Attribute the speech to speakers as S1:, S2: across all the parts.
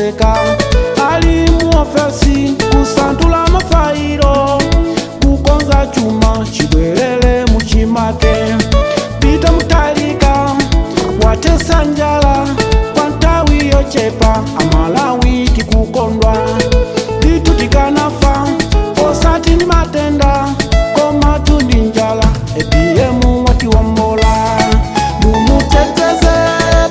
S1: Kupezeka ali muofesi kusantula mafairo, kukonza chuma chibwerere muchimake. Peter Mutharika wathetsa njala kwa nthawi yochepa, Amalawi tikukondwa ndithu. Tikanafa osati ndi matenda koma ndi njala, APM watiwombola. Mumuteteze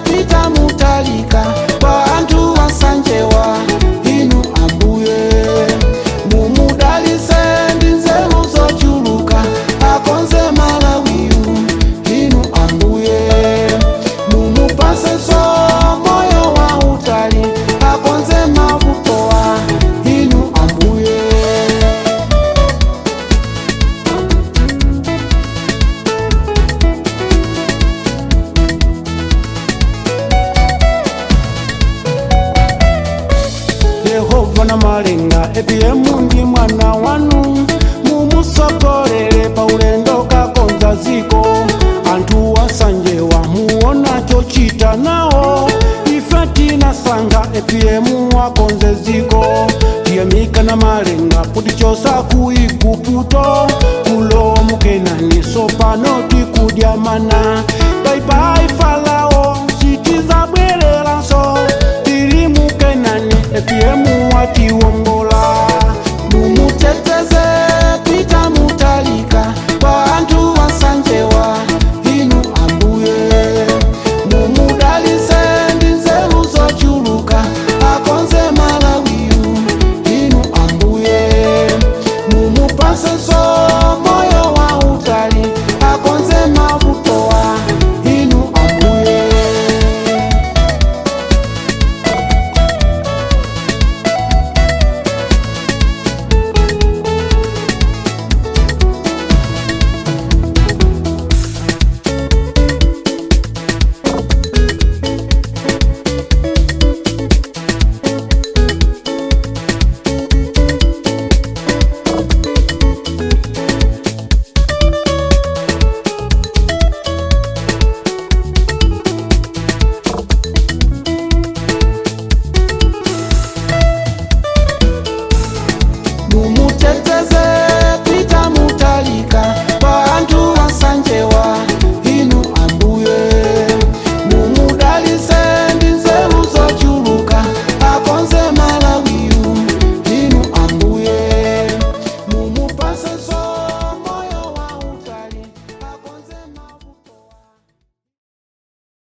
S1: Peter Mutharika kwa anthu asanjewa, inu Ambuye. Mumudalitse ndi nzeru zochuluka, akonze Malawiyu, inu Ambuye. Mumupasenso moyo wa utali, akonze mavutowa, inu Ambuye. Yehova na Malenga, APM ndi mwana wanu, mumusogolere pa ulendo kakonza ziko. Anthu wasanjewa muona chochita nawo, ife tinasankha APM wakonze ziko. Tiyamika na Malenga kuti chosa ku Igupto kulowa mu Kenani, sopano tikudya mana.